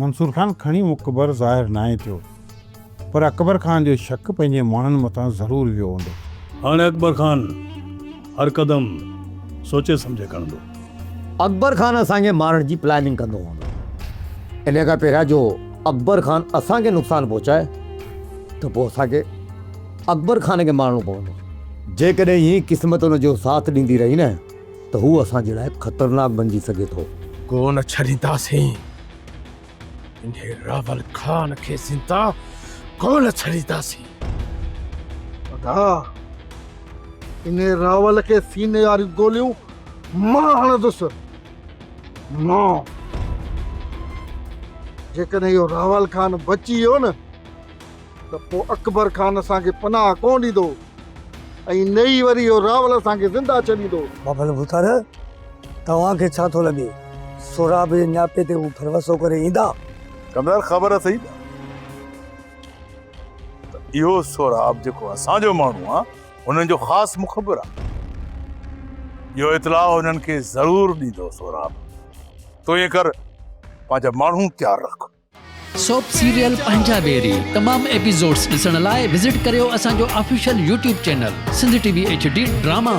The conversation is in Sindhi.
منصور خان کڻي مڪبر ظاهر ناهي ٿيو پر اڪبر خان جو شڪ پنهنجي ماڻهن مٿان ضرور ويو هوندو. هاڻي اڪبر خان هر قدم سوچي سمجهي کڻندو. اڪبر خان اسان کي مارڻ جي پلاننگ ڪندو هوندو. انهيء کان پهريان جو اڪبر خان اسان کي نقصان پهچائي ته پوء اسان کي اڪبر خان کي مارڻو پوندو. جيڪڏهن ائين ئي قسمت ان جو ساٿ ڏيندي رهي نه ته هو اسان جي لاء خطرناڪ بنجي سگهي ٿو. ڪو نه ڇڏينداسين. انهي راول خان کي زنده ڪو نه ڇڏينداسين. ادا انهي راول کي سيني واريون گوليون مان هڻندس. مان. جيڪڏهن اهو راول خان بچي ويو نه ته پوء اڪبر خان اسان کي پناهه ڪونه ڏيندو ۽ نه ئي وري اهو راول اسان کي زنده ڇڏيندو. بابل ڀوتار، توهان کي ڇا ٿو لڳي، سهراب جي نياپي تي هو ڀروسو ڪري ايندا؟ ڪمدار، خبر اٿئي نه ته اهو سهراب جيڪو اسان جو ماڻهو آ، هنن جو خاص مخبر آ. اهو اطلاع هنن کي ضرور ڏيندو سهراب. تون ائين ڪر، پنهنجا ماڻهو تيار رک. سوپ سيريل پنهنجا ويري تمام ايپيسوڊس ڏسڻ لاء وزٽ ڪريو اسان جو official YouTube channel Sindh T V H D drama.